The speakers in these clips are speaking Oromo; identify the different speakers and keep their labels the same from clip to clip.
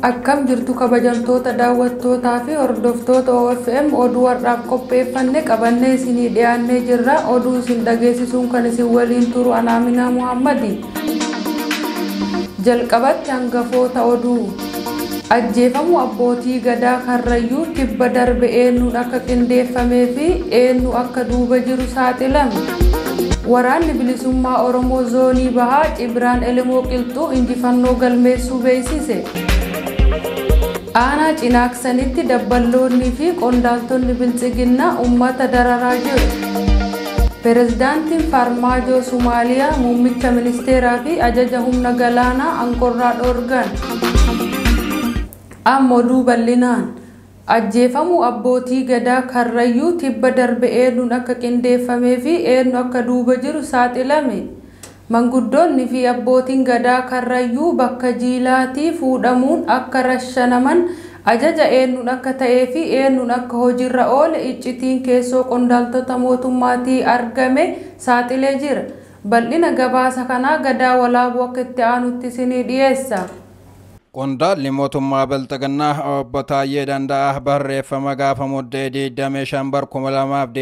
Speaker 1: Akkam jirtu kabajamtoota daawwattootaa fi hordoftoota OFM oduu har'aaf qopheeffanne qabannee isinii dhiyaannee jirra. Oduu isin dhageessisuun kan isin waliin turu Anaaminaa Muhammadi. Jalqabatti hangafoota oduu. Ajjeefamuu abbootii gadaa Karrayyuu kibba darbe eenyuun akka qindeeffamee fi eenyu akka duuba jiru saaxilame. Waraanni bilisummaa Oromoo zoonii bahaa Cibraan Elemoo Qilxuu injifannoo galmeessuu beeksise. Aanaa Cinaaksanitti dabballoonnii fi qondaaltonni biltsiginnaa uummata dararaa jiru. Pireezidaantiin Farmaajoo Somaaliyaa muummicha ministeeraa fi ajaja humna galaanaa Ankorraa dhoorgan. Amma oduu bal'inaan. Ajjeefamuu abbootii gadaa Karrayyuu tibba darbe eenyuun akka qindeeffamee fi eenyu akka duuba jiru saaxilame. Manguddoonni fi abbootiin gadaa Karrayyuu bakka jiilaatii fuudhamuun akka rashanaman ajaja eenyuun akka ta'ee fi eenyuun akka hojiirra oole iccitiin keessoo qondaaltota mootummaatii argame saaxilee jira. Bal'ina gabaasa kanaa Gadaa Walaabuu akka itti aanutti isinii dhiyeessa.
Speaker 2: Qondaalli mootummaa Bilxiginnaa obbo Taayyee Danda'aa barreeffama gaafa muddee 25 bar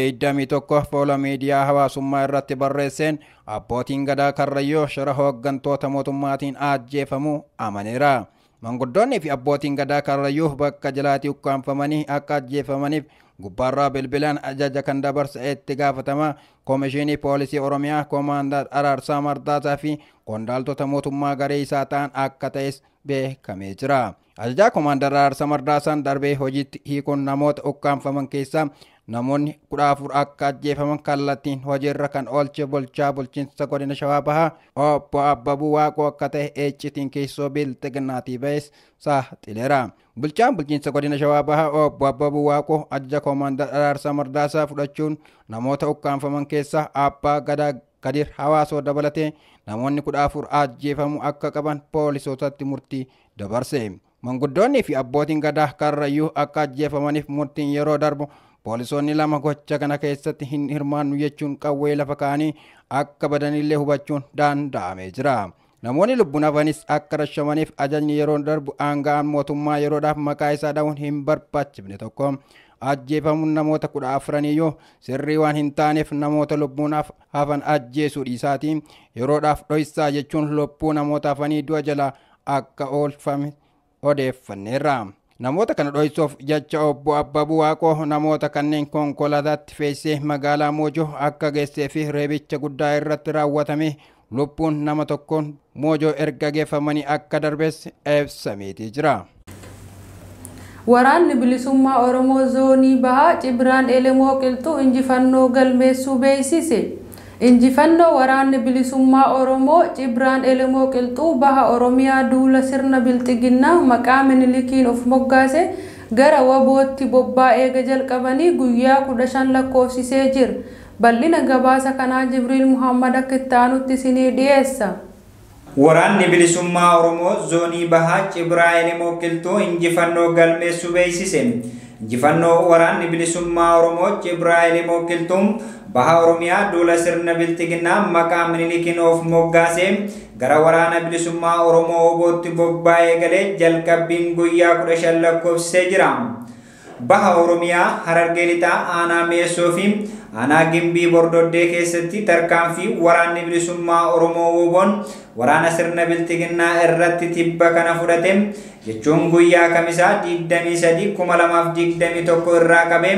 Speaker 2: 2021 fuula miidiyaa hawaasummaa irratti barreesseen abbootiin gadaa Karrayyuu shira hooggantoota mootummaatiin ajjeefamuu amaneera. Manguddoonni fi abbootiin gadaa Karrayyuu bakka jalaatii ukkaanfamanii akka ajjeefamaniif gubbaarraa bilbilaan ajaja kan dabarse itti gaafatama Koomishinii Poolisii Oromiyaa Koomaandar Araarsaa Mardaasaa fi qondaaltota mootummaa garee isaa ta'an akka ta'es beekamee jira. Ajajaa Koomaandar Araarsaa Mardaasaan darbee hojiitti hiikuun namoota ukkaanfaman keessaa namoonni 14 akka ajjeefaman kallattiin hojiirra kan oolche bulchaa bulchiinsa godina Shawaa Bahaa obbo Abbabuu Waaqoo akka ta'e iccitiin keessoo Bilxiginnaatii ba'es saaxileera. Bulchaan bulchiinsa godina Shawaa Bahaa obbo Abbabuu Waaqoo ajaja Koomaandar Araarsaa Mardaasaa fudhachuun namoota ukkaanfaman keessaa Abbaa Gadaa Kadir Hawaasoo dabalatee namoonni 14 ajjeefamuu akka qaban poolisootatti murtii dabarse. Manguddoonni fi abbootiin gadaa Karrayyuu akka ajjeefamaniif murtiin yeroo darbu poolisoonni lama gocha kana keessatti hin hirmaannu jechuun qawwee lafa kaa'anii akka badanillee hubachuun danda'amee jira. Namoonni lubbuun hafanis akka rashamaniif ajajni yeroo darbu aanga'aan mootummaa yeroodhaaf maqaa isaa dha'uun hin barbaachifne tokko ajjeefamuun namoota 14 sirrii waan hin taaneef namoota lubbuun hafan ajjeesuu dhiisaatiin yeroodhaaf dhoysaa jechuun lubbuu namoota hafanii du'a jalaa akka oolfame odeeffanneerra. Namoota kana dhoysuuf jecha obbo Abbabuu Waaqoo namoota kanneen konkolaataatti fe'isee magaalaa Moojoo akka geessee fi reebicha guddaa irratti raawwatame lubbuun nama tokkoon Moojoo erga geeffamanii akka darbes ibsameetii jira.
Speaker 1: Waraanni bilisummaa Oromoo zoonii bahaa Cibraan Elemoo Qilxuu injifannoo galmeessuu beeksise. Injifannoo waraanni bilisummaa Oromoo Cibraan Elemoo Qilxuu baha Oromiyaa duula sirna bilxiginnaa maqaa Minilikiin of moggaase gara wabootti bobba'ee eega jalqabanii guyyaa 15 lakkoofsisee jira. Bal'ina gabaasa kanaa Jibriil Muhammad akka itti aanutti isinii dhiyeessa.
Speaker 3: Waraanni bilisummaa Oromoo zoonii bahaa Cibraa Elemoo Qilxuu injifannoo galmeessuu beeksise. Injifannoo waraanni bilisummaa Oromoo Cibraa Elemoo Qilxuu baha Oromiyaa duula sirna bilxiginnaa maqaa Minilikiin of moggaase gara waraana bilisummaa Oromoo obootti bobba'ee galee jalqabbiin guyyaa 15 lakkoofsisee jira. Baha Oromiyaa Harargee Lixaa aanaa Meessoo fi aanaa Gimbii Bordoddee keessatti tarkaanfii waraanni bilisummaa Oromoo Woboon waraana sirna bilxiginnaa irratti tibba kana fudhate jechuun guyyaa kamisaa 23/2021 irraa qabee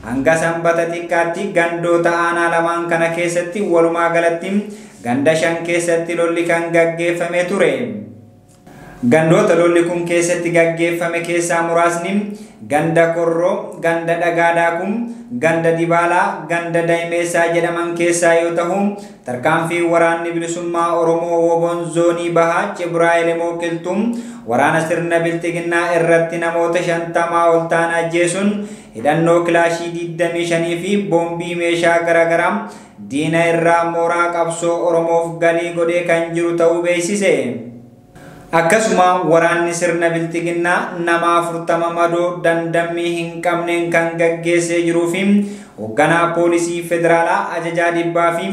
Speaker 3: hanga sanbata xiqqaatti gandoota aanaa lamaan kana keessatti walumaa galatti ganda 5 keessatti lolli kan gaggeeffame ture. Gandoota lolli kun keessatti gaggeeffame keessaa muraasni ganda Korroo, ganda Dhagaa Daakuu, ganda Dibaalaa, ganda Daayimeessaa jedhaman keessaa yoo ta'u, tarkaanfii waraanni bilisummaa Oromoo Woboon zoonii bahaa Cibraa Elemoo Qilxuu waraana sirna bilxiginnaa irratti namoota 50 ol ta'an ajjeesuun hidhannoo kilaashii 25 fi boombii meeshaa garaagaraa diina irraa mooraa qabsoo Oromoof galii godhee kan jiru ta'uu beeksise. Akkasuma waraanni sirna bilxiginnaa nama 40 madoo dandammii hin qabneen kan gaggeessee jiruu fi hoogganaa poolisii federaalaa ajajaa 100 fi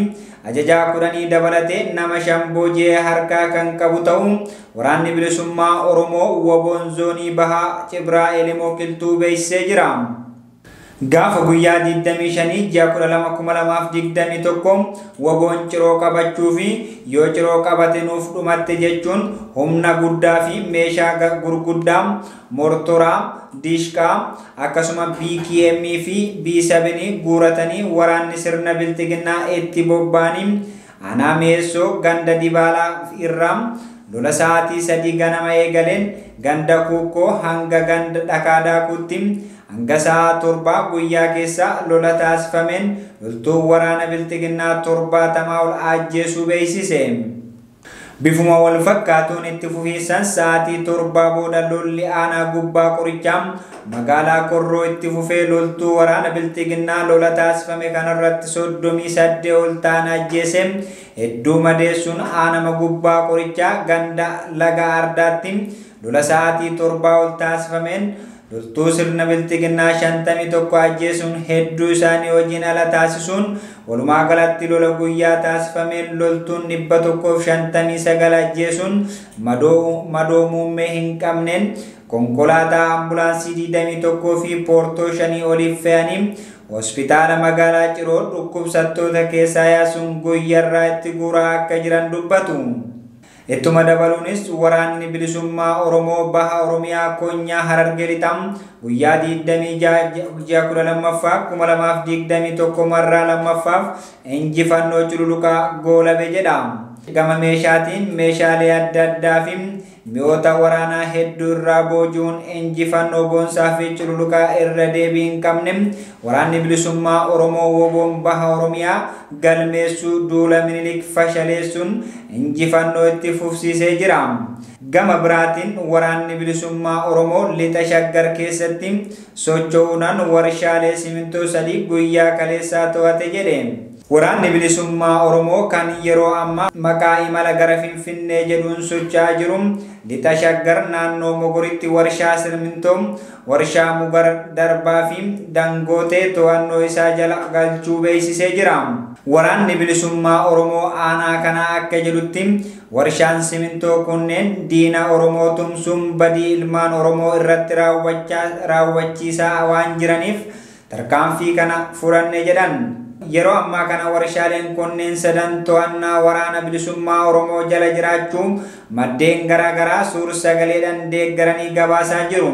Speaker 3: ajajaa 10 dabalatee nama 5 booji'ee harkaa kan qabu ta'u waraanni bilisummaa Oromoo Waboon zoonii Bahaa Cibraa Elemoo Qilxuu beeksisee jira. Gaafa guyyaa 25 ji'a 12 2021 Waboon Ciroo qabachuu fi yoo Ciroo qabate nuuf dhumatte jechuun humna guddaa fi meeshaa gurguddaa mortoraa, diishqaa akkasuma BKM fi B7 guuratanii waraanni sirna bilxiginnaa itti bobba'anii aanaa Meessoo ganda Dibaalaa irraa lola sa'aatii 3 ganama eegaleen ganda Kuukkoo hanga ganda Dhakaa Daakuutti hanga sa'a 7 guyyaa keessa lola taasifameen loltuun waraana bilxiginnaa 70 ol ajjeesuu beeksise. Bifuma wal fakkaatuun itti fufiinsan sa'aatii 7 booda lolli aanaa gubbaa qorichaa magaalaa Korroo itti fufee loltuu waraana bilxiginnaa lola taasifame kanarratti 38 ol ta'an ajjeese hedduu madeessuun aanama gubbaa qorichaa ganda laga Ardaatti lola sa'aatii 7 ol taasifameen loltuu sirna bilxiginnaa 51 ajjeesuun hedduu isaanii hojiin ala taasisuun walumaa galatti lola guyyaa taasifameen loltuun 159 ajjeesuun madoo muummee hin qabneen konkolaataa ambulaansii 21 fi poortoo 5 oliif fe'anii hospitaala magaalaa Ciroo dhukkubsattoota keessaa yaasuun guyyaarraa itti guuraa akka jiran dubbatu. Ittuma dabaluunis waraanni bilisummaa Oromoo Baha Oromiyaa Konyaa Harargee Lixaa guyyaa 26 ji'a 12ffaa 2021 marraa 2ffaaf injifannoo cululuqaa goolabe jedha. Gama meeshaatiin meeshaalee adda addaa fi mi'oota waraanaa hedduu irraa booji'uun injifannoo boonsaa fi cululuqaa irra deebii hin qabne waraanni bilisummaa Oromoo Woboon Baha Oromiyaa galmeessuu duula Minilik fashaleessuun injifannoo itti fufsiisee jira. Gama biraatiin waraanni bilisummaa Oromoo lixa Shaggar keessatti socho'uudhaan warshaalee simintoo 3 guyyaa kaleessaa to'ate jedhe. Waraanni bilisummaa Oromoo kan yeroo ammaa maqaa imala gara Finfinnee jedhuun socho'aa jiru lixa Shaggar naannoo Mogoritti warshaa simintoo, warshaa Mugar Darbaa fi Dangootee to'annoo isaa jala galchuu beeksisee jira. Waraanni bilisummaa Oromoo aanaa kanaa akka jedhutti warshaan simintoo kunneen diina Oromoo tumsuun badii ilmaan Oromoo irratti raawwachiisaa waan jiraniif tarkaanfii kana fudhanne jedhan. Yeroo ammaa kana warshaaleen kunneen sadan to'annaa waraana bilisummaa Oromoo jala jiraachuu maddeen garaagaraa suur sagaleedhaan deeggaranii gabaasaa jiru.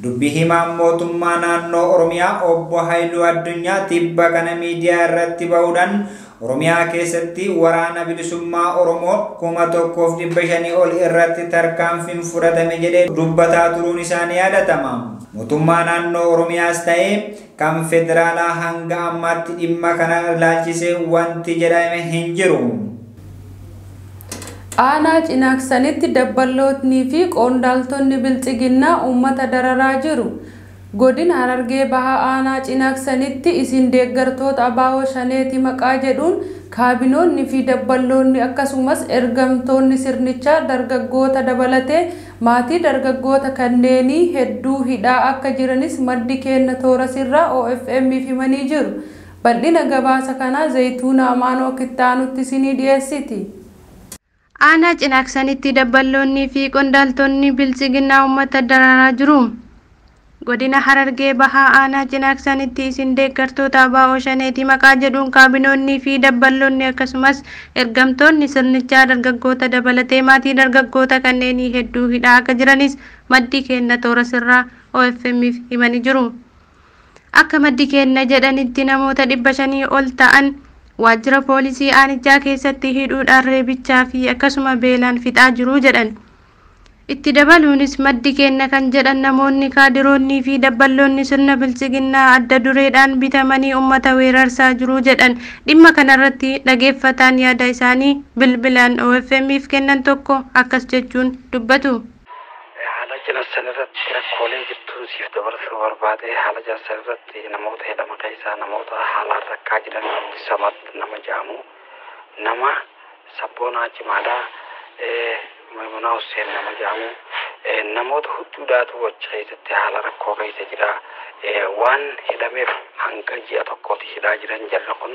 Speaker 3: Dubbi himaan mootummaa naannoo Oromiyaa obbo Haayiluu Addunyaa tibba kana miidiyaa irratti bahuudhaan Oromiyaa keessatti waraana bilisummaa Oromoo 1500 ol irratti tarkaanfiin fudhatame jedhee dubbataa turuun isaanii yaadatama. Mootummaa naannoo Oromiyaas ta'ee kan federaalaa hanga ammaatti dhimma kana ilaalchisee wanti jedhame hin jiru.
Speaker 1: Aanaa Cinaaksanitti dabballootnii fi qondaaltonni bilxiginnaa uummata dararaa jiru. Godina Harargee Bahaa aanaa Cinaaksanitti isin deeggartoota Abaawoo Shaneeti maqaa jedhuun kaabinoonni fi dabballoonni akkasumas ergamtoonni sirnichaa dargaggoota dabalatee maatii dargaggoota kanneenii hedduu hidhaa akka jiranis maddi kenna toora sirraa OFM himanii jiru. Bal'ina gabaasa kanaa Zayituuna Amaanoo Kittaanutti isinii dhiyeessiti.
Speaker 4: Aanaa Cinaaksanitti dabballoonnii fi qondaaltonni bilxiginnaa uummata dararaa jiru. Godina Harargee Bahaa aanaa Cinaaksanitti isin deeggartoota Abaawoo Shaneeti maqaa jedhuun kaabinoonnii fi dabballoonni akkasumas ergamtoonni sirnichaa dargaggoota dabalatee maatii dargaggoota kanneenii hedduu hidhaa akka jiranis maddi kenna toora sirraa OFM'if himanii jiru. Akka maddi kenna jedhanitti namoota 500 ol ta'an waajjira poolisii aanichaa keessatti hidhuudhaan reebichaa fi akkasuma beelaan fixaa jiru jedhan. Itti dabaluunis maddi kenna kan jedhan namoonni kaadiroonnii fi dabballoonni sirna bilxiginnaa adda dureedhaan bitamanii uummata weerarsaa jiru jedhan. Dhimma kanarratti dhageeffataan yaada isaanii bilbilaan OFM'if kennan tokko akkas jechuun dubbatu.
Speaker 5: Haala Cinaaksan irratti rakkoolee jirtuun siif dabarsuu barbaade haala Cinaaksan irratti namoota hidhama keessaa namoota haalaan rakkaa jiran Abdisamad nama jedhamu nama sabboonaa cimaadhaa Maimunaa Hussein nama jedhamu Namoota hedduudhaatu achi keessatti haala rakkoo keessa jira. Waan hidhameef hanga ji'a tokkooti hidhaa jiran jarri kun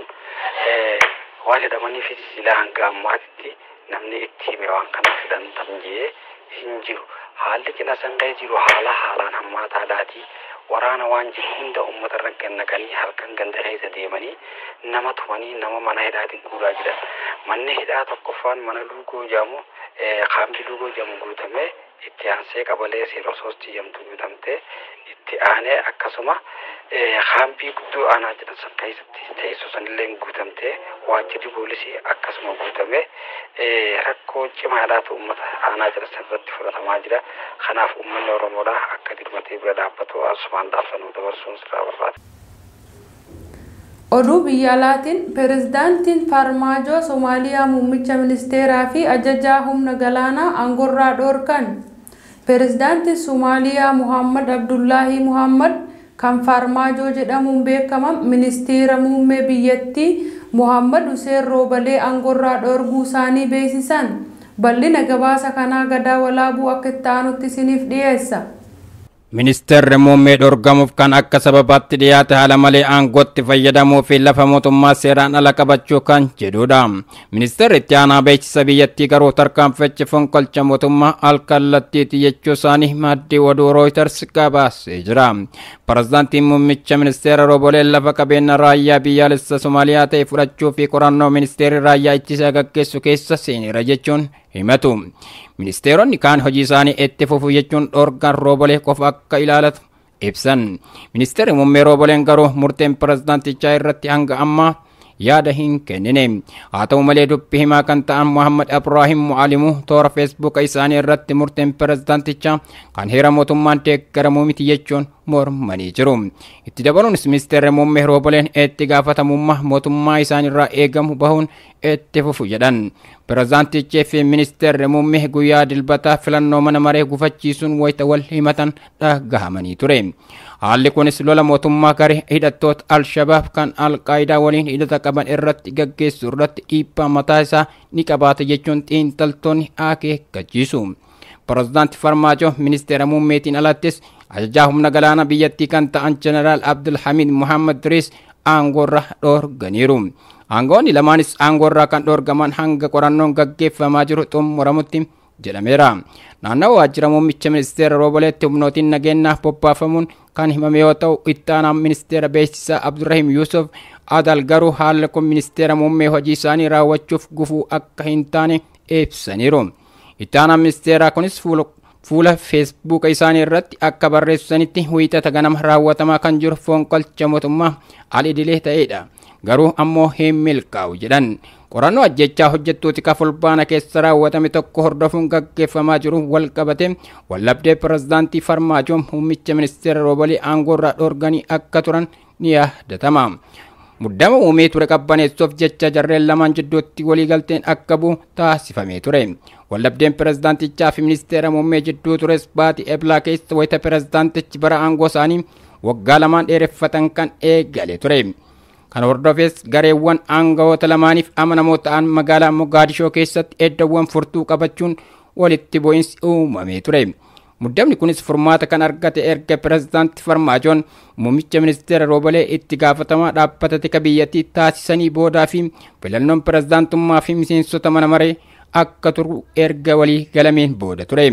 Speaker 5: waan hidhamaniif silaa hanga ammaatitti namni itti hime waan kanaaf hidhamtan jee hin jiru. Haalli cina san keessa jiru haala haalaan hammaataadhaati. Waraana waan jiru hunda uummata irra gannaqanii halkan ganda keessa deemanii nama tumanii nama mana hidhaatiin guuraa jiran. Manni hidhaa tokkoffaan mana Luugoo jedhamu kaambii Luugoo jedhamu guutamee itti aansee qabalee seerosoosti jedhamtu guutamtee itti aanee akkasuma kaambii guddoo aanaa jedhan san keessatti teessoo sanillee guutamtee waajjirri poolisii akkasuma guutamee rakkoo cimaadhaatu uummata aanaa jedhan san irratti fudhatamaa jira. Kanaaf uummanni Oromoodhaa akka dirmatee bira dhaabbatu asumaan dhaamsanuu dabarsuun sirraa barbaada.
Speaker 1: Oduu biyya alaatiin pirezidaantiin Farmaajoo Somaaliyaa muummicha ministeeraa fi ajajaa humna galaanaa aangorraa dhoorkan. Pirezidaantiin Somaaliyaa Muhammad Abdullaahi Muhammad kan Farmaajoo jedhamuun beekaman ministeera muummee biyyattii Muhammad Hussein Roobalee aangorraa dhoorguu isaanii beeksisan. Bal'ina gabaasa kanaa Gadaa Walaabuu akka itti aanutti isiniif dhiyeessa.
Speaker 2: Ministeerri muummee dhorgamuuf kan akka sababaatti dhiyaate haala malee aangootti fayyadamuu fi lafa mootummaa seeraan ala qabachuu kan jedhudha. Ministeerri itti aanaa beeksisa biyyattii garuu tarkaanfichi fonqolcha mootummaa alkallattiiti jechuu isaanii maddii oduu Reuters gabaasee jira. Pirezidaantiin muummicha ministeera Rooboleen lafa qabeenya raayyaa biyyaalessa Somaaliyaa ta'e fudhachuu fi qorannoo ministeerri raayyaa ittisaa gaggeessu keessa seeneera jechuun himatu. Ministeeronni kaan hojii isaanii itti fufu jechuun dhorgan Roobolee qofa akka ilaalatu ibsan. Ministeerri muummee Rooboleen garuu murteen pirezidaantichaa irratti hanga ammaa yaada hin kennine. Haa ta'u malee dubbii himaa kan ta'an Muhammad Ibrahim Mu'alimuu toora feesbuuka isaanii irratti murteen pirezidaantichaa kan heera mootummaan deeggaramuu miti jechuun mormanii jiru. Itti dabaluunis ministeerri muummee Rooboleen itti gaafatamummaa mootummaa isaaniirraa eegamu bahuun itti fufu jedhan. Pirezidaantichii fi ministeerri muummee guyyaa dilbataa filannoo mana maree gufachiisuun wayita wal himatan dhagahamanii ture. Haalli kunis lola mootummaa garee hidhattoota Al-Shabaab kan Al-Qaayidaa waliin hidhata qaban irratti gaggeessu irratti dhiibbaa mataa isaa ni qabaata jechuun xiinxaltoonni akeekkachiisu. Pirezidaanti Farmaajoo ministeera muummeetiin alattis ajajaa humna galaanaa biyyattii kan ta'an Jeneraal Abdulhamid Muhammad Diriis aangoorra dhoorganiiru. Aangoonni lamaanis aangoorraa kan dhoorgaman hanga qorannoon gaggeeffamaa jiru xumuramutti jedhameera. Naannawa waajjira muummicha ministeera Rooboleetti humnootiin nageenyaaf bobbaafamuun kan himame yoo ta'u itti aanaan ministeera beeksisaa Abdurrahim Yusuf Adal garuu haalli kun ministeera muummee hojii isaanii raawwachuuf gufuu akka hin taane ibsaniiru. Itti aanaan ministeeraa kunis fuula feesbuuka isaanii irratti akka barreessanitti wiixata ganama raawwatamaa kan jiru fonqolcha mootummaa al-idilee ta'edha. Garuu ammoo hin milkaa'u jedhan. Qorannoo ajjechaa hojjettooti kafulbaana keessa raawwatame tokko hordofuun gaggeeffamaa jiru wal qabate wallabdee pirezidaantii Farmaajoon muummicha ministeera Roobolee aangoorraa dhoorganii akka turan ni yaadatama. Muddama uumee ture qabbaneessuuf jecha jarreen lamaan jidduutti waliigalteen akka bu'u taasifamee ture. Wallabdeen pirezidaantichaa fi ministeera muummee jidduu tures baatii Eblaa keessa wayita pirezidaantichi bara aangoo isaanii waggaa lamaan dheereffatan kan eegale ture. Kana hordofees gareewwan aangawoota lamaaniif amanamoo ta'an magaalaa Mogaadishoo keessatti iddoowwan furtuu qabachuun walitti bu'iinsi uumamee ture. Muddamni kunis furmaata kan argate erga pirezidaanti Farmaajoon muummicha ministeera Roobolee itti gaafatamaa dhaabbata tika biyyattii taasisanii boodaa fi filannoon pirezidaantummaa fi miseensota mana maree akka turu erga walii galameen booda ture.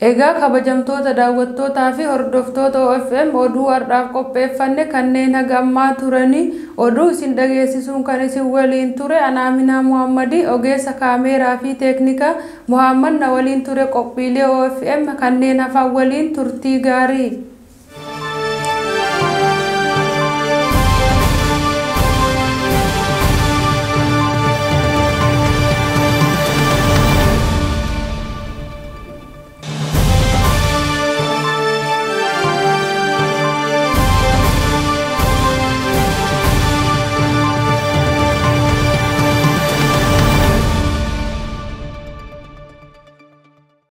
Speaker 1: Egaa kabajamtoota daawwattootaa fi hordoftoota OFM oduu har'aaf qopheeffanne kanneen haga ammaa turanii oduu isin dhageessisuun kan isin waliin ture Anaaminaa Muhammadii ogeessa kaameeraa fi teeknikaa Muhammad na waliin ture qophiilee OFM kanneen hafan waliin turtii gaarii.